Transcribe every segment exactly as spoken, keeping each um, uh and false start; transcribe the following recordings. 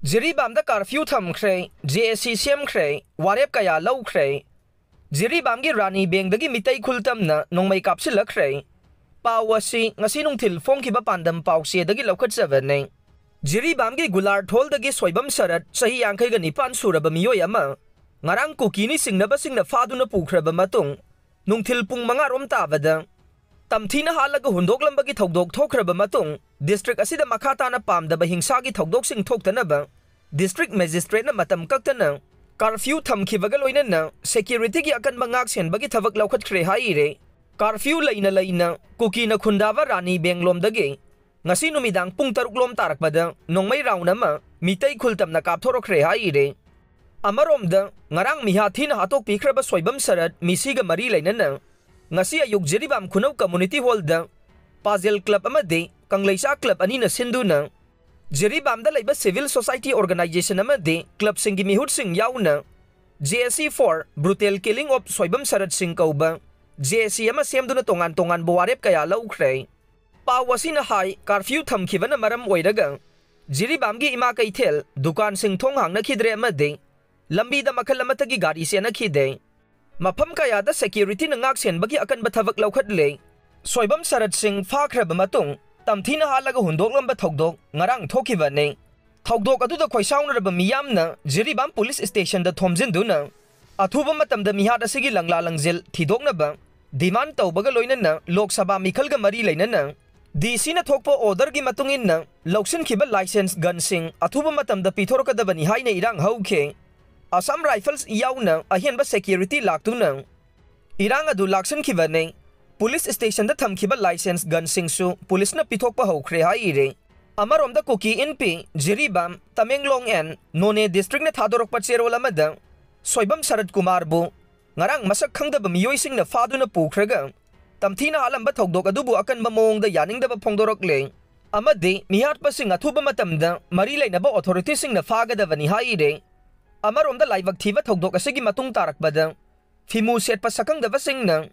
ꯖꯤꯔꯤꯕꯥꯝꯗ curfew ꯊꯝꯈ꯭ꯔꯦ, J ꯑꯦ ꯁꯤ ꯁꯦꯝꯈ꯭ꯔꯦ, ꯋꯥꯔꯦꯞ ꯀꯌꯥ ꯂꯧꯈ꯭ꯔꯦ꯫ ꯖꯤꯔꯤꯕꯥꯝꯒꯤ ꯔꯥꯅꯤ ꯕꯦꯡꯗꯒꯤ ꯃꯤꯇꯩ ꯈꯨꯜ ꯇꯝꯅ ꯅꯣꯡꯃꯩ ꯀꯥꯞꯁꯤꯜꯂꯛꯈ꯭ꯔꯦ꯫ ꯄꯥꯎ ꯑꯁꯤ ꯉꯁꯤ ꯅꯨꯡꯊꯤꯜ ꯐꯣꯡꯈꯤꯕ ꯄꯥꯟꯗꯝ ꯄꯥꯎꯆꯦꯗꯒꯤ ꯂꯧꯈꯠꯆꯕꯅꯤ꯫ ꯖꯤꯔꯤꯕꯥꯝꯒꯤ ꯒꯨꯂꯥꯔꯊꯣꯜꯗꯒꯤ ꯁꯣꯏꯕꯝ ꯁꯔꯠ, ꯆꯍꯤ ꯌꯥꯡꯈꯩꯒ ꯅꯤꯄꯥꯟ ꯁꯨꯔꯕ ꯃꯤꯑꯣꯏ ꯑꯃ, ꯉꯔꯥꯡ ꯀꯨꯀꯤꯅꯤ ꯆꯤꯡꯅꯕꯁꯤꯡꯅ ꯐꯥꯗꯨꯅ ꯄꯨꯈ꯭ꯔꯕ ꯃꯇꯨꯡ, ꯅꯨꯡꯊꯤꯜ ꯄꯨꯡ ꯃꯉꯥ ꯔꯣꯝ ꯇꯥꯕꯗ ꯇꯝꯊꯤꯅ ꯍꯥꯠꯂꯒ ꯍꯨꯟꯗꯣꯛꯂꯝꯕꯒꯤ ꯊꯧꯗꯣꯛ ꯊꯣꯛꯈ꯭ꯔꯕ ꯃꯇꯨꯡ, ꯗꯤꯁꯇ꯭ꯔꯤꯛ ꯑꯁꯤꯗ ꯃꯈꯥ ꯇꯥꯅ ꯄꯥꯝꯗꯕ ꯍꯤꯡꯁꯥꯒꯤ ꯊꯧꯗꯣꯛꯁꯤꯡ ꯊꯣꯛꯇꯅꯕ ꯗꯤꯁꯇ꯭ꯔꯤꯛ ꯃꯦꯖꯤꯁꯇ꯭ꯔꯦꯠꯅ ꯃꯇꯝ ꯀꯛꯇꯅ ꯀꯥꯔꯐ꯭ꯌꯨ ꯊꯝꯈꯤꯕꯒ ꯂꯣꯏꯅꯅ ꯁꯦꯀ꯭ꯌꯨꯔꯤꯇꯤꯒꯤ ꯑꯀꯟꯕ ꯉꯥꯛ ꯁꯦꯟꯕꯒꯤ ꯊꯕꯛ ꯂꯧꯈꯠꯈ꯭ꯔꯦ ꯍꯥꯏꯔꯦ꯫ ꯀꯥꯔꯐ꯭ꯌꯨ ꯂꯩꯅ ꯂꯩꯅ ꯀꯨꯀꯤꯅ ꯈꯨꯟꯗꯥꯕ ꯔꯥꯅꯤ ꯕꯦꯡꯂꯣꯝꯗꯒꯤ ꯉꯁꯤ ꯅꯨꯃꯤꯗꯥꯡ ꯄꯨꯡ ꯇꯔꯨꯛ ꯂꯣꯝ ꯇꯥꯔꯛꯄꯗ ꯅꯣꯡꯃꯩ ꯔꯥꯎꯟ ꯑꯃ ꯃꯤꯇꯩ ꯈꯨꯜ ꯇꯝꯅ ꯀꯥꯞꯊꯣꯔꯛꯈ꯭ꯔꯦ ꯍꯥꯏꯔꯦ꯫ ꯑꯃꯔꯣꯝꯗ, ꯉꯔꯥꯡ ꯃꯤꯍꯥ ꯊꯤꯅ ꯍꯥꯠꯇꯣꯛꯄꯤꯈ꯭ꯔꯕ ꯁꯣꯏꯕꯝ ꯁꯔꯠ ꯃꯤꯁꯤꯒ ꯃꯔꯤ ꯂꯩꯅꯅ ꯉꯁꯤ ꯑꯌꯨꯛ ꯖꯤꯔꯤꯕꯥꯝ ꯈꯨꯅꯧ ꯀꯝꯃꯨꯅꯤꯇꯤ ꯍꯣꯜꯗ ꯄꯥꯖꯦꯜ ꯀ꯭ꯂꯕ ꯑꯃꯗꯤ ꯀꯪꯂꯩꯆꯥ ꯀ꯭ꯂꯕ ꯑꯅꯤꯅ ꯁꯤꯟꯗꯨꯅ ꯖꯤꯔꯤꯕꯥꯝꯗ ꯂꯩꯕ ꯁꯤꯚꯤꯜ ꯁꯣꯁꯥꯏꯇꯤ ꯑꯣꯔꯒꯅꯥꯏꯖꯦꯁꯟ ꯑꯃꯗꯤ ꯀ꯭ꯂꯕꯁꯤꯡꯒꯤ ꯃꯤꯍꯨꯠꯁꯤꯡ ꯌꯥꯎꯅ J A C for Brutal Killing of Soibam ꯁꯔꯠ ꯁꯤꯡ ꯀꯧꯕ J A C ꯑꯃ ꯁꯦꯝꯗꯨꯅ ꯇꯣꯉꯥꯟ ꯇꯣꯉꯥꯟꯕ ꯋꯥꯔꯦꯞ ꯀꯌꯥ ꯂꯧꯈ꯭ꯔꯦ꯫ ꯄꯥꯎ ꯑꯁꯤꯅ ꯍꯥꯏ, ꯀꯥꯔꯐ꯭ꯌꯨ ꯊꯝꯈꯤꯕꯅ ꯃꯔꯝ ꯑꯣꯏꯔꯒ ꯖꯤꯔꯤꯕꯥꯝꯒꯤ ꯏꯃꯥ ꯀꯩꯊꯦꯜ, ꯗꯨꯀꯥꯟꯁꯤꯡ ꯊꯣꯡ ꯍꯥꯡꯅꯈꯤꯗ꯭ꯔꯦ ꯑꯃꯗꯤ ꯂꯝꯕꯤꯗ ꯃꯈꯜ ꯑꯃꯠꯇꯒꯤ ꯒꯥꯔꯤ ꯆꯦꯟꯅꯈꯤꯗꯦ꯫ ꯃꯐꯝ ꯀꯌꯥꯗ ꯁꯦꯀ꯭ꯌꯨꯔꯤꯇꯤꯅ ꯉꯥꯛ ꯁꯦꯟꯕꯒꯤ ꯑꯀꯟꯕ ꯊꯕꯛ ꯂꯧꯈꯠꯂꯦ꯫ ꯁꯣꯏꯕꯝ ꯁꯔꯠ ꯁꯤꯡ ꯐꯥꯈ꯭ꯔꯕ ꯃꯇꯨꯡ, ꯇꯝꯊꯤꯅ ꯍꯥꯠꯂꯒ ꯍꯨꯟꯗꯣꯛꯂꯝꯕ ꯊꯧꯗꯣꯛ ꯉꯔꯥꯡ ꯊꯣꯛꯈꯤꯕꯅꯤ꯫ ꯊꯧꯗꯣꯛ ꯑꯗꯨꯗ ꯈꯣꯏꯁꯥꯎꯅꯔꯕ ꯃꯤꯌꯥꯝꯅ ꯖꯤꯔꯤꯕꯥꯝ ꯄꯨꯂꯤꯁ ꯁ꯭ꯇꯦꯁꯟꯗ ꯊꯣꯝꯖꯤꯟꯗꯨꯅ ꯑꯊꯨꯕ ꯃꯇꯝꯗ ꯃꯤꯍꯥꯠ ꯑꯁꯤꯒꯤ ꯂꯪꯂꯥ ꯂꯪꯖꯦꯜ ꯊꯤꯗꯣꯛꯅꯕ ꯗꯤꯃꯥꯟ ꯇꯧꯕꯒ ꯂꯣꯏꯅꯅ ꯂꯣꯛ ꯁꯚꯥ ꯃꯤꯈꯜꯒ ꯃꯔꯤ ꯂꯩꯅꯅ D C ꯅ ꯊꯣꯛꯄ ꯑꯣꯔꯗꯔꯒꯤ ꯃꯇꯨꯡ ꯏꯟꯅ ꯂꯧꯁꯤꯟꯈꯤꯕ ꯂꯥꯏꯁꯦꯟꯁ ꯒꯟꯁꯤꯡ ꯑꯊꯨꯕ ꯃꯇꯝꯗ ꯄꯤꯊꯣꯔꯛꯀꯗꯕꯅꯤ ꯍꯥꯏꯅ ꯏꯔꯥꯡ ꯍꯧꯈꯤ꯫ ꯑꯁꯥꯝ ꯔꯥꯏꯐꯜꯁ ꯌꯥꯎꯅ ꯑꯍꯦꯟꯕ ꯁꯦꯀ꯭ꯌꯨꯔꯤꯇꯤ ꯂꯥꯛꯇꯨꯅ ꯏꯔꯥꯡ ꯑꯗꯨ ꯂꯥꯛꯁꯤꯟꯈꯤꯕꯅꯤ꯫ ꯄꯨꯂꯤꯁ ꯁ꯭ꯇꯦꯁꯟꯗ ꯊꯝꯈꯤꯕ ꯂꯥꯏꯁꯦꯟꯁ ꯒꯟꯁꯤꯡꯁꯨ ꯄꯨꯂꯤꯁꯅ ꯄꯤꯊꯣꯛꯄ ꯍꯧꯈ꯭ꯔꯦ ꯍꯥꯏꯔꯦ꯫ ꯑꯃꯔꯣꯝꯗ ꯀꯨꯀꯤ ꯏꯟꯄꯤ, ꯖꯤꯔꯤꯕꯥꯝ, ꯇꯃꯦꯡꯂꯣꯡ and ꯅꯣꯅꯦ ꯗꯤꯁꯇ꯭ꯔꯤꯛꯅ ꯊꯥꯗꯣꯔꯛꯄ ꯆꯦꯔꯣꯜ ꯑꯃꯗ ꯁꯣꯏꯕꯝ ꯁꯔꯠ ꯀꯨꯃꯥꯔꯕꯨ ꯉꯔꯥꯡ ꯃꯁꯛ ꯈꯪꯗꯕ ꯃꯤꯑꯣꯏꯁꯤꯡꯅ ꯐꯥꯗꯨꯅ ꯄꯨꯈ꯭ꯔꯒ ꯇꯝꯊꯤꯅ ꯍꯥꯠꯂꯝꯕ ꯊꯧꯗꯣꯛ ꯑꯗꯨꯕꯨ ꯑꯀꯟꯕ ꯃꯑꯣꯡꯗ ꯌꯥꯅꯤꯡꯗꯕ ꯐꯣꯡꯗꯣꯔꯛꯂꯦ ꯑꯃꯗꯤ ꯃꯤꯍꯥꯠꯄꯁꯤꯡ ꯑꯊꯨꯕ ꯃꯇꯝꯗ ꯃꯔꯤ ꯂꯩꯅꯕ ꯑꯣꯊꯣꯔꯤꯇꯤꯁꯤꯡꯅ ꯐꯥꯒꯗꯕꯅꯤ ꯍꯥꯏꯔꯦ꯫ ꯑꯃꯔꯣꯝꯗ ꯂꯥꯏꯕꯛ ꯊꯤꯕ ꯊꯧꯗꯣꯛ ꯑꯁꯤꯒꯤ ꯃꯇꯨꯡ ꯇꯥꯔꯛꯄꯗ ꯐꯤꯃꯨ ꯁꯦꯠꯄ ꯁꯛꯈꯪꯗꯕꯁꯤꯡꯅ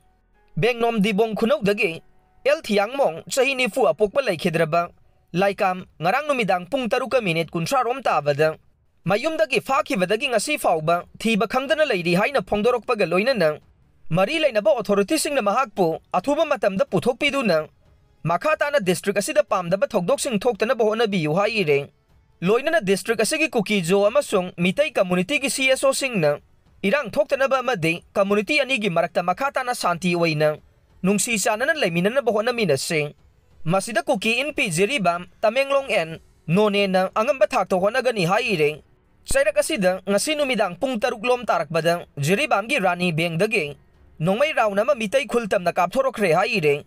ꯕꯦꯡꯅꯣꯝ ꯗꯤꯕꯣꯡ ꯈꯨꯅꯧꯗꯒꯤ ꯑꯦꯜ ꯊꯤꯌꯥꯡꯃꯣꯡ, ꯆꯍꯤ ꯅꯤꯐꯨ ꯑꯄꯣꯛꯄ ꯂꯩꯈꯤꯗ꯭ꯔꯕ ꯂꯥꯏꯀꯥꯝ ꯉꯔꯥꯡ ꯅꯨꯃꯤꯗꯥꯡ ꯄꯨꯡ ꯇꯔꯨꯛꯀ ꯃꯤꯅꯤꯠ ꯀꯨꯟꯊ꯭ꯔꯥ ꯔꯣꯝ ꯇꯥꯕꯗ ꯃꯌꯨꯝꯗꯒꯤ ꯐꯥꯈꯤꯕꯗꯒꯤ ꯉꯁꯤ ꯐꯥꯎꯕ ꯊꯤꯕ ꯈꯪꯗꯅ ꯂꯩꯔꯤ ꯍꯥꯏꯅ ꯐꯣꯡꯗꯣꯔꯛꯄꯒ ꯂꯣꯏꯅꯅ ꯃꯔꯤ ꯂꯩꯅꯕ ꯑꯣꯊꯣꯔꯤꯇꯤꯁꯤꯡꯅ ꯃꯍꯥꯛꯄꯨ ꯑꯊꯨꯕ ꯃꯇꯝꯗ ꯄꯨꯊꯣꯛꯄꯤꯗꯨꯅ ꯃꯈꯥ ꯇꯥꯅ ꯗꯤꯁꯇ꯭ꯔꯤꯛ ꯑꯁꯤꯗ ꯄꯥꯝꯗꯕ ꯊꯧꯗꯣꯛꯁꯤꯡ ꯊꯣꯛꯇꯅꯕ ꯍꯣꯠꯅꯕꯤꯌꯨ ꯍꯥꯏꯔꯦ꯫ ꯂꯣꯏꯅꯅ ꯗꯤꯁꯇ꯭ꯔꯤꯛ ꯑꯁꯤꯒꯤ ꯀꯨꯀꯤ ꯖꯣ ꯑꯃꯁꯨꯡ ꯃꯤꯇꯩ ꯀꯝꯃꯨꯅꯤꯇꯤꯒꯤ ꯁꯤ ꯑꯦꯁ ꯑꯣꯁꯤꯡꯅ ꯏꯔꯥꯡ ꯊꯣꯛꯇꯅꯕ ꯑꯃꯗꯤ ꯀꯝꯃꯨꯅꯤꯇꯤ ꯑꯅꯤꯒꯤ ꯃꯔꯛꯇ ꯃꯈꯥ ꯇꯥꯅ ꯁꯥꯟꯇꯤ ꯑꯣꯏꯅ ꯅꯨꯡꯁꯤ ꯆꯥꯟꯅꯅ ꯂꯩꯃꯤꯟꯅꯅꯕ ꯍꯣꯠꯅꯃꯤꯟꯅꯁꯤ꯫ ꯃꯁꯤꯗ ꯀꯨꯀꯤ ꯏꯟꯄꯤ ꯖꯤꯔꯤꯕꯥꯝ, ꯇꯃꯦꯡꯂꯣꯡ ꯑꯦꯟ ꯅꯣꯅꯦꯅ ꯑꯉꯝꯕ ꯊꯥꯛꯇ ꯍꯣꯠꯅꯒꯅꯤ ꯍꯥꯏꯔꯦ꯫ ꯆꯩꯔꯛ ꯑꯁꯤꯗ ꯉꯁꯤ ꯅꯨꯃꯤꯗꯥꯡ ꯄꯨꯡ ꯇꯔꯨꯛ ꯂꯣꯝ ꯇꯥꯔꯛꯄꯗ ꯖꯤꯔꯤꯕꯥꯝꯒꯤ ꯔꯥꯅꯤ ꯕꯦꯡꯗꯒꯤ ꯅꯣꯡꯃꯩ ꯔꯥꯎꯟ ꯑꯃ ꯃꯤꯇꯩ ꯈꯨꯜ ꯇꯝꯅ ꯀꯥꯞꯊꯣꯔꯛꯈ꯭ꯔꯦ ꯍꯥꯏꯔꯦ꯫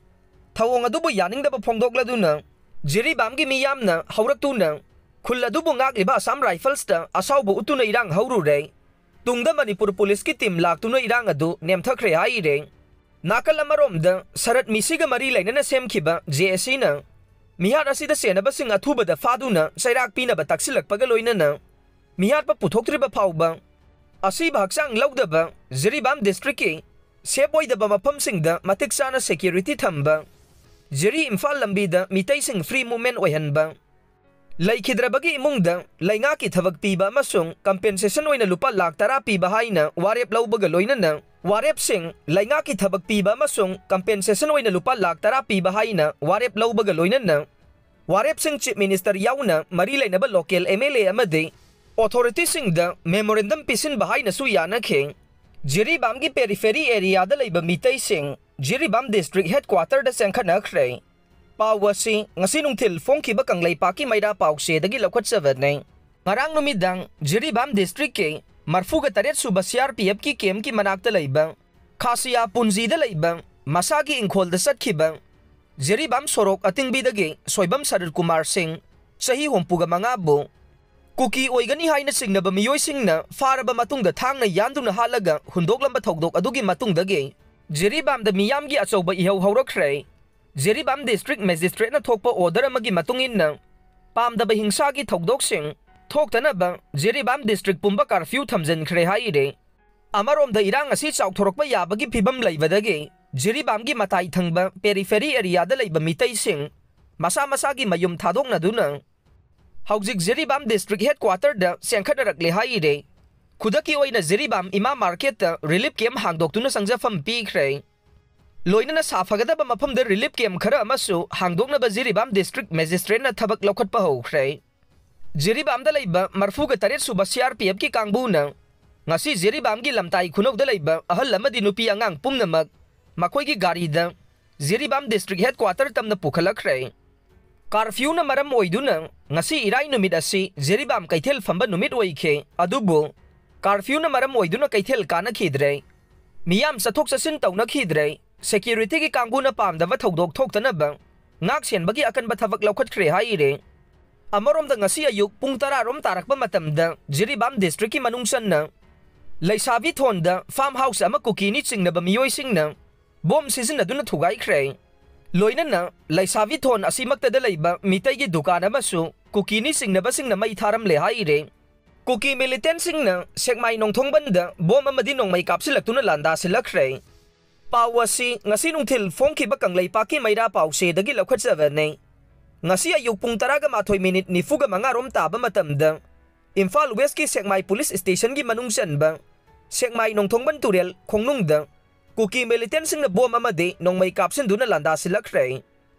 ꯊꯧꯑꯣꯡ ꯑꯗꯨꯕꯨ ꯌꯥꯅꯤꯡꯗꯕ ꯐꯣꯡꯗꯣꯛꯂꯗꯨꯅ ꯖꯤꯔꯤꯕꯥꯝꯒꯤ ꯃꯤꯌꯥꯝꯅ ꯍꯧꯔꯛꯇꯨꯅ ꯈꯨꯜ ꯑꯗꯨꯕꯨ ꯉꯥꯛꯂꯤꯕ ꯑꯁꯥꯝ ꯔꯥꯏꯐꯜꯁꯇ ꯑꯁꯥꯎꯕ ꯎꯠꯇꯨꯅ ꯏꯔꯥꯡ ꯍꯧꯔꯨꯔꯦ꯫ ꯇꯨꯡꯗ ꯃꯅꯤꯄꯨꯔ ꯄꯨꯂꯤꯁꯀꯤ ꯇꯤꯝ ꯂꯥꯛꯇꯨꯅ ꯏꯔꯥꯡ ꯑꯗꯨ ꯅꯦꯝꯊꯈ꯭ꯔꯦ ꯍꯥꯏꯔꯦ꯫ ꯅꯥꯀꯜ ꯑꯃꯔꯣꯝꯗ ꯁꯔꯠ ꯃꯤꯁꯤꯒ ꯃꯔꯤ ꯂꯩꯅꯅ ꯁꯦꯝꯈꯤꯕ ꯖꯦ ꯑꯦ ꯁꯤꯅ ꯃꯤꯍꯥꯠ ꯑꯁꯤꯗ ꯁꯦꯟꯅꯕꯁꯤꯡ ꯑꯊꯨꯕꯗ ꯐꯥꯗꯨꯅ ꯆꯩꯔꯥꯛ ꯄꯤꯅꯕ ꯇꯛꯁꯤꯜꯂꯛꯄꯒ ꯂꯣꯏꯅꯅ ꯃꯤꯍꯥꯠꯄ ꯄꯨꯊꯣꯛꯇ꯭ꯔꯤꯕ ꯐꯥꯎꯕ ꯑꯁꯤꯕ ꯍꯛꯆꯥꯡ ꯂꯧꯗꯕ ꯖꯤꯔꯤꯕꯥꯝ ꯗꯤꯁꯇ꯭ꯔꯤꯛꯀꯤ ꯁꯦꯞ ꯑꯣꯏꯗꯕ ꯃꯐꯝꯁꯤꯡꯗ ꯃꯇꯤꯛ ꯆꯥꯅ ꯁꯦꯀ꯭ꯌꯨꯔꯤꯇꯤ ꯊꯝꯕ, ꯖꯤꯔꯤ ꯏꯝꯐꯥꯜ ꯂꯝꯕꯤꯗ ꯃꯤꯇꯩꯁꯤꯡ ꯐ꯭ꯔꯤ ꯃꯨꯚꯃꯦꯟ ꯑꯣꯏꯍꯟꯕ, ꯂꯩꯈꯤꯗ꯭ꯔꯕꯒꯤ ꯏꯃꯨꯡꯗ ꯂꯩꯉꯥꯛꯀꯤ ꯊꯕꯛ ꯄꯤꯕ ꯑꯃꯁꯨꯡ ꯀꯝꯄꯦꯟꯁꯦꯁꯟ ꯑꯣꯏꯅ ꯂꯨꯄꯥ ꯂꯥꯈ ꯇꯔꯥ ꯄꯤꯕ ꯍꯥꯏꯅ ꯋꯥꯔꯦꯞ ꯂꯧꯕꯒ ꯂꯣꯏꯅꯅ ꯋꯥꯔꯦꯞꯁꯤꯡ ꯂꯩꯉꯥꯛꯀꯤ ꯊꯕꯛ ꯄꯤꯕ ꯑꯃꯁꯨꯡ ꯀꯝꯄꯦꯟꯁꯦꯁꯟ ꯑꯣꯏꯅ ꯂꯨꯄꯥ ꯂꯥꯈ ꯇꯔꯥ ꯄꯤꯕ ꯍꯥꯏꯅ ꯋꯥꯔꯦꯞ ꯂꯧꯕꯒ ꯂꯣꯏꯅꯅ ꯋꯥꯔꯦꯞꯁꯤꯡ ꯆꯤꯐ ꯃꯤꯅꯤꯁꯇꯔ ꯌꯥꯎꯅ ꯃꯔꯤ ꯂꯩꯅꯕ ꯂꯣꯀꯦꯜ ꯑꯦꯝ ꯑꯦꯜ ꯑꯦ ꯑꯃꯗꯤ ꯑꯣꯊꯣꯔꯤꯇꯤꯁꯤꯡꯗ ꯃꯦꯃꯣꯔꯦꯟꯗꯝ ꯄꯤꯁꯤꯟꯕ ꯍꯥꯏꯅꯁꯨ ꯌꯥꯅꯈꯤ꯫ ꯖꯤꯔꯤꯕꯥꯝꯒꯤ ꯄꯦꯔꯤꯐꯦꯔꯤ ꯑꯦꯔꯤꯌꯥꯗ ꯂꯩꯕ ꯃꯤꯇꯩꯁꯤꯡ ꯖꯤꯔꯤꯕꯥꯝ ꯗꯤꯁꯇ꯭ꯔꯤꯛ ꯍꯦꯗꯀ꯭ꯋꯥꯇꯔꯗ ꯆꯦꯟꯈꯠꯅꯈ꯭ꯔꯦ꯫ ꯄꯥꯎ ꯑꯁꯤ ꯉꯁꯤ ꯅꯨꯡꯊꯤꯜ ꯐꯣꯡꯈꯤꯕ ꯀꯪꯂꯩꯄꯥꯛꯀꯤ ꯃꯩꯔꯥ ꯄꯥꯎꯆꯦꯗꯒꯤ ꯂꯧꯈꯠꯆꯕꯅꯤ꯫ ꯉꯔꯥꯡ ꯅꯨꯃꯤꯗꯥꯡ ꯖꯤꯔꯤꯕꯥꯝ ꯗꯤꯁꯇ꯭ꯔꯤꯛꯀꯤ ꯃꯔꯐꯨꯒ ꯇꯔꯦꯠ ꯁꯨꯕ ꯁꯤ ꯑꯥꯔ ꯄꯤ ꯑꯦꯐꯀꯤ ꯀꯦꯝꯞꯀꯤ ꯃꯅꯥꯛꯇ ꯂꯩꯕ ꯈꯥꯁꯤꯌꯥ ꯄꯨꯟꯖꯤꯗ ꯂꯩꯕ ꯃꯁꯥꯒꯤ ꯏꯪꯈꯣꯜꯗ ꯆꯠꯈꯤꯕ ꯖꯤꯔꯤꯕꯥꯝ ꯁꯣꯔꯣꯛ ꯑꯇꯤꯡꯕꯤꯗꯒꯤ ꯁꯣꯏꯕꯝ ꯁꯔꯠ ꯀꯨꯃꯥꯔ ꯁꯤꯡ, ꯆꯍꯤ ꯍꯨꯝꯐꯨꯒ ꯃꯉꯥꯕꯨ ꯀꯨꯀꯤ ꯑꯣꯏꯒꯅꯤ ꯍꯥꯏꯅ ꯆꯤꯡꯅꯕ ꯃꯤꯑꯣꯏꯁꯤꯡꯅ ꯐꯥꯔꯕ ꯃꯇꯨꯡꯗ ꯊꯥꯡꯅ ꯌꯥꯟꯗꯨꯅ ꯍꯥꯠꯂꯒ ꯍꯨꯟꯗꯣꯛꯂꯝꯕ ꯊꯧꯗꯣꯛ ꯑꯗꯨꯒꯤ ꯃꯇꯨꯡꯗꯒꯤ ꯖꯤꯔꯤꯕꯥꯝꯗ ꯃꯤꯌꯥꯝꯒꯤ ꯑꯆꯧꯕ ꯏꯍꯧ ꯍꯧꯔꯛꯈ꯭ꯔꯦ꯫ ꯖꯤꯔꯤꯕꯥꯝ ꯗꯤꯁꯇ꯭ꯔꯤꯛ ꯃꯦꯖꯤꯁꯇ꯭ꯔꯦꯠꯅ ꯊꯣꯛꯄ ꯑꯣꯔꯗꯔ ꯑꯃꯒꯤ ꯃꯇꯨꯡ ꯏꯟꯅ ꯄꯥꯝꯗꯕ ꯍꯤꯡꯁꯥꯒꯤ ꯊꯧꯗꯣꯛꯁꯤꯡ ꯊꯣꯛꯇꯅꯕ ꯖꯤꯔꯤꯕꯥꯝ ꯗꯤꯁꯇ꯭ꯔꯤꯛ ꯄꯨꯝꯕ ꯀꯥꯔꯐ꯭ꯌꯨ ꯊꯝꯖꯤꯟꯈ꯭ꯔꯦ ꯍꯥꯏꯔꯦ꯫ ꯑꯃꯔꯣꯝꯗ ꯏꯔꯥꯡ ꯑꯁꯤ ꯆꯥꯎꯊꯣꯔꯛꯄ ꯌꯥꯕꯒꯤ ꯐꯤꯕꯝ ꯂꯩꯕꯗꯒꯤ ꯖꯤꯔꯤꯕꯥꯝꯒꯤ ꯃꯇꯥꯏ ꯊꯪꯕ ꯄꯦꯔꯤꯐꯦꯔꯤ ꯑꯦꯔꯤꯌꯥꯗ ꯂꯩꯕ ꯃꯤꯇꯩꯁꯤꯡ ꯃꯁꯥ ꯃꯁꯥꯒꯤ ꯃꯌꯨꯝ ꯊꯥꯗꯣꯛꯅꯗꯨꯅ ꯍꯧꯖꯤꯛ ꯖꯤꯔꯤꯕꯥꯝ district headquarterꯗ ꯆꯦꯟꯈꯠꯅꯔꯛꯂꯦ ꯍꯥꯏꯔꯦ꯫ ꯈꯨꯗꯛꯀꯤ ꯑꯣꯏꯅ ꯖꯤꯔꯤꯕꯥꯝ ꯏꯃꯥ marketꯇ relief camp ꯍꯥꯡꯗꯣꯛꯇꯨꯅ ꯆꯪꯖꯐꯝ ꯄꯤꯈ꯭ꯔꯦ꯫ ꯂꯣꯏꯅꯅ ꯁꯥꯐꯒꯗꯕ ꯃꯐꯝꯗ relief camp ꯈꯔ ꯑꯃꯁꯨ ꯍꯥꯡꯗꯣꯛꯅꯕ ꯖꯤꯔꯤꯕꯥꯝ district magistrateꯅ ꯊꯕꯛ ꯂꯧꯈꯠꯄ ꯍꯧꯈ꯭ꯔꯦ꯫ ꯖꯤꯔꯤꯕꯥꯝꯗ ꯂꯩꯕ ꯃꯔꯤꯐꯨꯒ ꯇꯔꯦꯠ ꯁꯨꯕ CRPFꯀꯤ ꯀꯥꯡꯕꯨꯅ ꯉꯁꯤ ꯖꯤꯔꯤꯕꯥꯝꯒꯤ ꯂꯝꯇꯥꯏ ꯈꯨꯅꯧꯗ ꯂꯩꯕ ꯑꯍꯜ ꯑꯃꯗꯤ ꯅꯨꯄꯤ ꯑꯉꯥꯡ ꯄꯨꯝꯅꯃꯛ ꯃꯈꯣꯏꯒꯤ ꯒꯥꯔꯤꯗ ꯖꯤꯔꯤꯕꯥꯝ district headquarter ꯇꯝꯅ ꯄꯨꯈꯠꯂꯛꯈ꯭ꯔꯦ꯫ Curfewꯅ ꯃꯔꯝ ꯑꯣꯏꯗꯨꯅ ꯉꯁꯤ ꯏꯔꯥꯏ ꯅꯨꯃꯤꯠ ꯑꯁꯤ ꯖꯤꯔꯤꯕꯥꯝ ꯀꯩꯊꯦꯜ ꯐꯝꯕ ꯅꯨꯃꯤꯠ ꯑꯣꯏꯈꯤ꯫ ꯑꯗꯨꯕꯨ curfewꯅ ꯃꯔꯝ ꯑꯣꯏꯗꯨꯅ ꯀꯩꯊꯦꯜ ꯀꯥꯅꯈꯤꯗ꯭ꯔꯦ꯫ ꯃꯤꯌꯥꯝ ꯆꯠꯊꯣꯛ ꯆꯠꯁꯤꯟ ꯇꯧꯅꯈꯤꯗ꯭ꯔꯦ꯫ Securityꯒꯤ ꯀꯥꯡꯕꯨꯅ ꯄꯥꯝꯗꯕ ꯊꯧꯗꯣꯛ ꯊꯣꯛꯇꯅꯕ ꯉꯥꯛ ꯁꯦꯟꯕꯒꯤ ꯑꯀꯟꯕ ꯊꯕꯛ ꯂꯧꯈꯠꯈ꯭ꯔꯦ ꯍꯥꯏꯔꯦ꯫ ꯑꯃꯔꯣꯝꯗ ꯉꯁꯤ ꯑꯌꯨꯛ ꯄꯨꯡ ꯇꯔꯥ ꯔꯣꯝ ꯇꯥꯔꯛꯄ ꯃꯇꯝꯗ ꯖꯤꯔꯤꯕꯥꯝ districtꯀꯤ ꯃꯅꯨꯡ ꯆꯟꯅ ꯂꯩꯁꯥꯕꯤ ꯊꯣꯟꯗ farm house ꯑꯃ ꯀꯨꯀꯤꯅꯤ ꯆꯤꯡꯅꯕ ꯃꯤꯑꯣꯏꯁꯤꯡꯅ bomb ꯁꯤꯖꯤꯟꯅꯗꯨꯅ ꯊꯨꯒꯥꯏꯈ꯭ꯔꯦ꯫ ꯂꯣꯏꯅꯅ ꯂꯩꯁꯥꯕꯤ ꯊꯣꯟ ꯑꯁꯤꯃꯛꯇꯗ ꯂꯩꯕ ꯃꯤꯇꯩꯒꯤ ꯗꯨꯀꯥꯟ ꯑꯃꯁꯨ ꯀꯨꯀꯤꯅꯤ ꯆꯤꯡꯅꯕꯁꯤꯡꯅ ꯃꯩ ꯊꯥꯔꯝꯂꯦ ꯍꯥꯏꯔꯦ꯫ ꯀꯨꯀꯤ militantꯁꯤꯡꯅ ꯁꯦꯛꯃꯥꯏ ꯅꯣꯡꯊꯣꯡꯕꯟꯗ bomb ꯑꯃꯗꯤ ꯅꯣꯡꯃꯩ ꯀꯥꯞꯁꯤꯜꯂꯛꯇꯨꯅ ꯂꯥꯟꯗꯥ ꯁꯤꯜꯂꯛꯈ꯭ꯔꯦ꯫ ꯄꯥꯎ ꯑꯁꯤ ꯉꯁꯤ ꯅꯨꯡꯊꯤꯜ ꯐꯣꯡꯈꯤꯕ ꯀꯪꯂꯩꯄꯥꯛꯀꯤ ꯃꯩꯔꯥ ꯄꯥꯎꯆꯦꯗꯒꯤ ꯂꯧꯈꯠꯆꯕꯅꯤ꯫ ꯉꯁꯤ ꯑꯌꯨꯛ ꯄꯨꯡ ꯇꯔꯥꯒ ꯃꯥꯊꯣꯏ ꯃꯤꯅꯤꯠ ꯅꯤꯐꯨꯒ ꯃꯉꯥ ꯔꯣꯝ ꯇꯥꯕ ꯃꯇꯝꯗ ꯏꯝꯐꯥꯜ Westꯀꯤ ꯁꯦꯛꯃꯥꯏ police stationꯒꯤ ꯃꯅꯨꯡ ꯆꯟꯕ ꯁꯦꯛꯃꯥꯏ ꯅꯣꯡꯊꯣꯡꯕꯟ ꯇꯨꯔꯦꯜ ꯈꯣꯡꯅꯨꯡꯗ ꯀꯨꯀꯤ militantꯁꯤꯡꯅ bomb ꯑꯃꯗꯤ ꯅꯣꯡꯃꯩ ꯀꯥꯞꯁꯤꯟꯗꯨꯅ ꯂꯥꯟꯗꯥ ꯁꯤꯜꯂꯛꯈ꯭ꯔꯦ꯫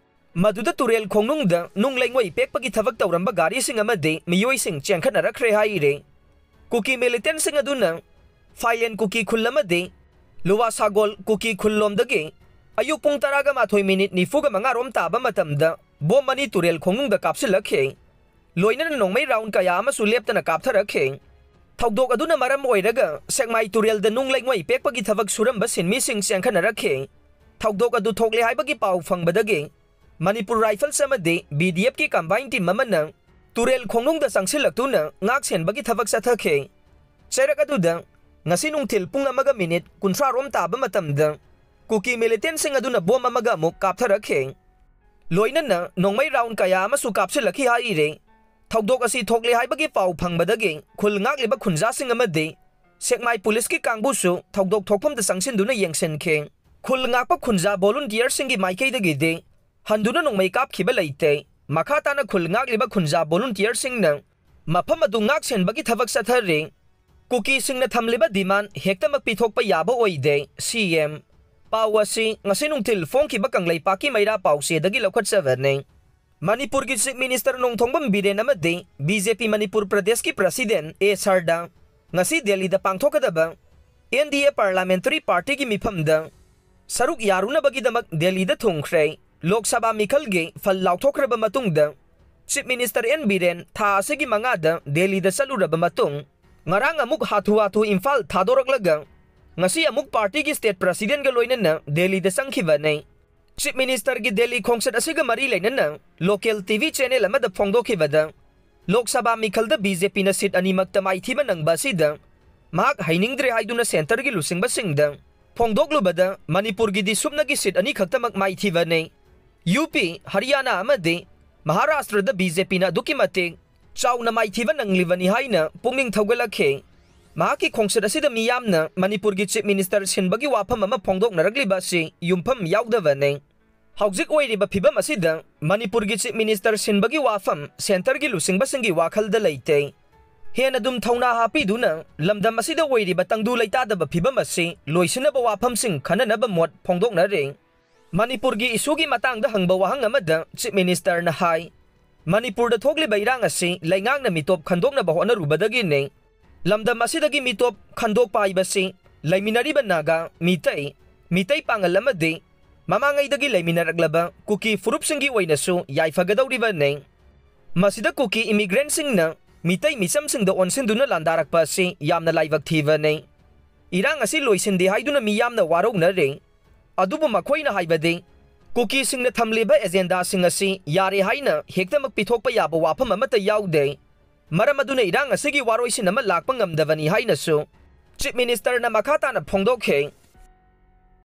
ꯃꯗꯨꯗ ꯇꯨꯔꯦꯜ ꯈꯣꯡꯅꯨꯡꯗ ꯅꯨꯡ ꯂꯩꯉꯣꯏ ꯄꯦꯛꯄꯒꯤ ꯊꯕꯛ ꯇꯧꯔꯝꯕ ꯒꯥꯔꯤꯁꯤꯡ ꯑꯃꯗꯤ ꯃꯤꯑꯣꯏꯁꯤꯡ ꯆꯦꯟꯈꯠꯅꯔꯛꯈ꯭ꯔꯦ ꯍꯥꯏꯔꯦ꯫ ꯀꯨꯀꯤ militantꯁꯤꯡ ꯑꯗꯨꯅ ꯐꯥꯏꯂꯦꯟ ꯀꯨꯀꯤ ꯈꯨꯜ ꯑꯃꯗꯤ ꯂꯨꯋꯥ ꯁꯥꯒꯣꯜ ꯀꯨꯀꯤ ꯈꯨꯜ ꯂꯣꯝꯗꯒꯤ ꯑꯌꯨꯛ ꯄꯨꯡ ꯇꯔꯥꯒ ꯃꯥꯊꯣꯏ ꯃꯤꯅꯤꯠ ꯅꯤꯐꯨꯒ ꯃꯉꯥ ꯔꯣꯝ ꯇꯥꯕ ꯃꯇꯝꯗ bomb ꯑꯅꯤ ꯇꯨꯔꯦꯜ ꯈꯣꯡꯅꯨꯡꯗ ꯀꯥꯞꯁꯤꯜꯂꯛꯈꯤ꯫ ꯂꯣꯏꯅꯅ ꯅꯣꯡꯃꯩ round ꯀꯌꯥ ꯑꯃꯁꯨ ꯂꯦꯞꯇꯅ ꯀꯥꯞꯊꯔꯛꯈꯤ꯫ ꯊꯧꯗꯣꯛ ꯑꯗꯨꯅ ꯃꯔꯝ ꯑꯣꯏꯔꯒ ꯁꯦꯛꯃꯥꯏ ꯇꯨꯔꯦꯜꯗ ꯅꯨꯡ ꯂꯩꯉꯣꯏ ꯄꯦꯛꯄꯒꯤ ꯊꯕꯛ ꯁꯨꯔꯝꯕ ꯁꯤꯟꯃꯤꯁꯤꯡ ꯆꯦꯟꯈꯠꯅꯔꯛꯈꯤ꯫ ꯊꯧꯗꯣꯛ ꯑꯗꯨ ꯊꯣꯛꯂꯦ ꯍꯥꯏꯕꯒꯤ ꯄꯥꯎ ꯐꯪꯕꯗꯒꯤ ꯃꯅꯤꯄꯨꯔ Rifles ꯑꯃꯗꯤ BDFꯀꯤ combine team ꯑꯃꯅ ꯇꯨꯔꯦꯜ ꯈꯣꯡꯅꯨꯡꯗ ꯆꯪꯁꯤꯜꯂꯛꯇꯨꯅ ꯉꯥꯛ ꯁꯦꯟꯕꯒꯤ ꯊꯕꯛ ꯆꯠꯊꯈꯤ꯫ ꯆꯩꯔꯛ ꯑꯗꯨꯗ ꯉꯁꯤ ꯅꯨꯡꯊꯤꯜ ꯄꯨꯡ ꯑꯃꯒ ꯃꯤꯅꯤꯠ ꯀꯨꯟꯊ꯭ꯔꯥ ꯔꯣꯝ ꯇꯥꯕ ꯃꯇꯝꯗ ꯀꯨꯀꯤ militantꯁꯤꯡ ꯑꯗꯨꯅ bomb ꯑꯃꯒ ꯑꯃꯨꯛ ꯀꯥꯞꯊꯔꯛꯈꯤ꯫ ꯂꯣꯏꯅꯅ ꯅꯣꯡꯃꯩ round ꯀꯌꯥ ꯑꯃꯁꯨ ꯀꯥꯞꯁꯤꯜꯂꯛꯈꯤ ꯍꯥꯏꯔꯦ꯫ ꯊꯧꯗꯣꯛ ꯑꯁꯤ ꯊꯣꯛꯂꯦ ꯍꯥꯏꯕꯒꯤ ꯄꯥꯎ ꯐꯪꯕꯗꯒꯤ ꯈꯨꯜ ꯉꯥꯛꯂꯤꯕ ꯈꯨꯟꯖꯥꯁꯤꯡ ꯑꯃꯗꯤ ꯁꯦꯛꯃꯥꯏ policeꯀꯤ ꯀꯥꯡꯕꯨꯁꯨ ꯊꯧꯗꯣꯛ ꯊꯣꯛꯐꯝꯗ ꯆꯪꯁꯤꯟꯗꯨꯅ ꯌꯦꯡꯁꯤꯟꯈꯤ꯫ ꯈꯨꯜ ꯉꯥꯛꯄ ꯈꯨꯟꯖꯥ volunteerꯁꯤꯡꯒꯤ ꯃꯥꯏꯀꯩꯗꯒꯤꯗꯤ ꯍꯟꯗꯨꯅ ꯅꯣꯡꯃꯩ ꯀꯥꯞꯈꯤꯕ ꯂꯩꯇꯦ꯫ ꯃꯈꯥ ꯇꯥꯅ ꯈꯨꯜ ꯉꯥꯛꯂꯤꯕ ꯈꯨꯟꯖꯥ volunteerꯁꯤꯡꯅ ꯃꯐꯝ ꯑꯗꯨ ꯉꯥꯛ ꯁꯦꯟꯕꯒꯤ ꯊꯕꯛ ꯆꯠꯊꯔꯤ꯫ ꯀꯨꯀꯤꯁꯤꯡꯅ ꯊꯝꯂꯤꯕ demand ꯍꯦꯛꯇꯃꯛ ꯄꯤꯊꯣꯛꯄ ꯌꯥꯕ ꯑꯣꯏꯗꯦ, ꯁꯤ ꯑꯦꯝ꯫ ꯄꯥꯎ ꯑꯁꯤ ꯉꯁꯤ ꯅꯨꯡꯊꯤꯜ ꯐꯣꯡꯈꯤꯕ ꯀꯪꯂꯩꯄꯥꯛꯀꯤ ꯃꯩꯔꯥ ꯄꯥꯎꯆꯦꯗꯒꯤ ꯂꯧꯈꯠꯆꯕꯅꯤ꯫ ꯃꯅꯤꯄꯨꯔꯒꯤ Chief Minister ꯅꯣꯡꯊꯣꯝꯕꯝ ꯕꯤꯔꯦꯟ ꯑꯃꯗꯤ B J P ꯃꯅꯤꯄꯨꯔ ꯄ꯭ꯔꯗꯦꯁꯀꯤ President ꯑꯦ ꯁꯔꯗꯥ ꯉꯁꯤ ꯗꯦꯜꯂꯤꯗ ꯄꯥꯡꯊꯣꯛꯀꯗꯕ N D A Parliamentary Partyꯒꯤ ꯃꯤꯐꯝꯗ ꯁꯔꯨꯛ ꯌꯥꯔꯨꯅꯕꯒꯤꯗꯃꯛ ꯗꯦꯜꯂꯤꯗ ꯊꯨꯡꯈ꯭ꯔꯦ꯫ ꯂꯣꯛ ꯁꯚꯥ ꯃꯤꯈꯜꯒꯤ ꯐꯜ ꯂꯥꯎꯊꯣꯛꯈ꯭ꯔꯕ ꯃꯇꯨꯡꯗ Chief Minister N ꯕꯤꯔꯦꯟ ꯊꯥ ꯑꯁꯤꯒꯤ ꯃꯉꯥꯗ ꯗꯦꯜꯂꯤꯗ ꯆꯠꯂꯨꯔꯕ ꯃꯇꯨꯡ ꯉꯔꯥꯡ ꯑꯃꯨꯛ ꯍꯥꯊꯨ ꯍꯥꯊꯨ ꯏꯝꯐꯥꯜ ꯊꯥꯗꯣꯔꯛꯂꯒ ꯉꯁꯤ ꯑꯃꯨꯛ partyꯒꯤ state presidentꯒ ꯂꯣꯏꯅꯅ ꯗꯦꯜꯂꯤꯗ ꯆꯪꯈꯤꯕꯅꯤ꯫ Chief Ministerꯒꯤ ꯗꯦꯜꯂꯤ ꯈꯣꯡꯆꯠ ꯑꯁꯤꯒ ꯃꯔꯤ ꯂꯩꯅꯅ local T V channel ꯑꯃꯗ ꯐꯣꯡꯗꯣꯛꯈꯤꯕꯗ, Lok Sabha ꯃꯤꯈꯜꯗ B J Pꯅ seat ꯑꯅꯤꯃꯛꯇ ꯃꯥꯏꯊꯤꯕ ꯅꯪꯕ ꯑꯁꯤꯗ ꯃꯍꯥꯛ ꯍꯩꯅꯤꯡꯗ꯭ꯔꯦ ꯍꯥꯏꯗꯨꯅ centreꯒꯤ ꯂꯨꯆꯤꯡꯕꯁꯤꯡꯗ ꯐꯣꯡꯗꯣꯛꯂꯨꯕꯗ, ꯃꯅꯤꯄꯨꯔꯒꯤꯗꯤ ꯁꯨꯞꯅꯒꯤ seat ꯑꯅꯤꯈꯛꯇꯃꯛ ꯃꯥꯏꯊꯤꯕꯅꯤ꯫ U P, ꯍꯔꯤꯌꯥꯅꯥ ꯑꯃꯗꯤ ꯃꯍꯥꯔꯥꯁꯇ꯭ꯔꯗ B J Pꯅ ꯑꯗꯨꯛꯀꯤ ꯃꯇꯤꯛ ꯆꯥꯎꯅ ꯃꯥꯏꯊꯤꯕ ꯅꯪꯂꯤꯕꯅꯤ ꯍꯥꯏꯅ ꯄꯨꯛꯅꯤꯡ ꯊꯧꯒꯠꯂꯛꯈꯤ꯫ ꯃꯍꯥꯛꯀꯤ ꯈꯣꯡꯆꯠ ꯑꯁꯤꯗ ꯃꯤꯌꯥꯝꯅ ꯃꯅꯤꯄꯨꯔꯒꯤ Chief Minister ꯁꯤꯟꯕꯒꯤ ꯋꯥꯐꯝ ꯑꯃ ꯐꯣꯡꯗꯣꯛꯅꯔꯛꯂꯤꯕ ꯑꯁꯤ ꯌꯨꯝꯐꯝ ꯌꯥꯎꯗꯕꯅꯤ꯫ ꯍꯧꯖꯤꯛ ꯑꯣꯏꯔꯤꯕ ꯐꯤꯕꯝ ꯑꯁꯤꯗ ꯃꯅꯤꯄꯨꯔꯒꯤ Chief Minister ꯁꯤꯟꯕꯒꯤ ꯋꯥꯐꯝ centreꯒꯤ ꯂꯨꯆꯤꯡꯕꯁꯤꯡꯒꯤ ꯋꯥꯈꯜꯗ ꯂꯩꯇꯦ꯫ ꯍꯦꯟꯅ ꯑꯗꯨꯝ ꯊꯧꯅꯥ ꯍꯥꯞꯄꯤꯗꯨꯅ ꯂꯝꯗꯝ ꯑꯁꯤꯗ ꯑꯣꯏꯔꯤꯕ ꯇꯪꯗꯨ ꯂꯩꯇꯥꯗꯕ ꯐꯤꯕꯝ ꯑꯁꯤ ꯂꯣꯏꯁꯤꯟꯅꯕ ꯋꯥꯐꯝꯁꯤꯡ ꯈꯟꯅꯅꯕ ꯃꯣꯠ ꯐꯣꯡꯗꯣꯛꯅꯔꯤ꯫ ꯃꯅꯤꯄꯨꯔꯒꯤ issueꯒꯤ ꯃꯇꯥꯡꯗ ꯍꯪꯕ ꯋꯥꯍꯪ ꯑꯃꯗ Chief Ministerꯅ ꯍꯥꯏ, ꯃꯅꯤꯄꯨꯔꯗ ꯊꯣꯛꯂꯤꯕ ꯏꯔꯥꯡ ꯑꯁꯤ ꯂꯩꯉꯥꯛꯅ ꯃꯤꯇꯣꯞ ꯈꯟꯗꯣꯛꯅꯕ ꯍꯣꯠꯅꯔꯨꯕꯗꯒꯤꯅꯤ꯫ ꯂꯝꯗꯝ ꯑꯁꯤꯗꯒꯤ ꯃꯤꯇꯣꯞ ꯈꯟꯗꯣꯛꯄ ꯍꯥꯏꯕꯁꯤ ꯂꯩꯃꯤꯟꯅꯔꯤꯕ ꯅꯥꯒꯥ, ꯃꯤꯇꯩ, ꯃꯤꯇꯩ ꯄꯥꯉꯜ ꯑꯃꯗꯤ ꯃꯃꯥꯡꯉꯩꯗꯒꯤ ꯂꯩꯃꯤꯟꯅꯔꯛꯂꯕ ꯀꯨꯀꯤ ꯐꯨꯔꯨꯞꯁꯤꯡꯒꯤ ꯑꯣꯏꯅꯁꯨ ꯌꯥꯏꯐꯒꯗꯧꯔꯤꯕꯅꯤ꯫ ꯃꯁꯤꯗ ꯀꯨꯀꯤ immigrantꯁꯤꯡꯅ ꯃꯤꯇꯩ ꯃꯤꯆꯝꯁꯤꯡꯗ ꯑꯣꯟꯁꯤꯟꯗꯨꯅ ꯂꯥꯟꯗꯥꯔꯛꯄ ꯑꯁꯤ ꯌꯥꯝꯅ ꯂꯥꯏꯕꯛ ꯊꯤꯕꯅꯤ꯫ ꯏꯔꯥꯡ ꯑꯁꯤ ꯂꯣꯏꯁꯤꯟꯗꯦ ꯍꯥꯏꯗꯨꯅ ꯃꯤꯌꯥꯝꯅ ꯋꯥꯔꯧꯅꯔꯤ꯫ ꯑꯗꯨꯕꯨ ꯃꯈꯣꯏꯅ ꯍꯥꯏꯕꯗꯤ, ꯀꯨꯀꯤꯁꯤꯡꯅ ꯊꯝꯂꯤꯕ agendaꯁꯤꯡ ꯑꯁꯤ ꯌꯥꯔꯦ ꯍꯥꯏꯅ ꯍꯦꯛꯇꯃꯛ ꯄꯤꯊꯣꯛꯄ ꯌꯥꯕ ꯋꯥꯐꯝ ꯑꯃꯠꯇ ꯌꯥꯎꯗꯦ꯫ ꯃꯔꯝ ꯑꯗꯨꯅ ꯏꯔꯥꯡ ꯑꯁꯤꯒꯤ ꯋꯥꯔꯣꯏꯁꯤꯟ ꯑꯃ ꯂꯥꯛꯄ ꯉꯝꯗꯕꯅꯤ ꯍꯥꯏꯅꯁꯨ Chief Ministerꯅ ꯃꯈꯥ ꯇꯥꯅ ꯐꯣꯡꯗꯣꯛꯈꯤ꯫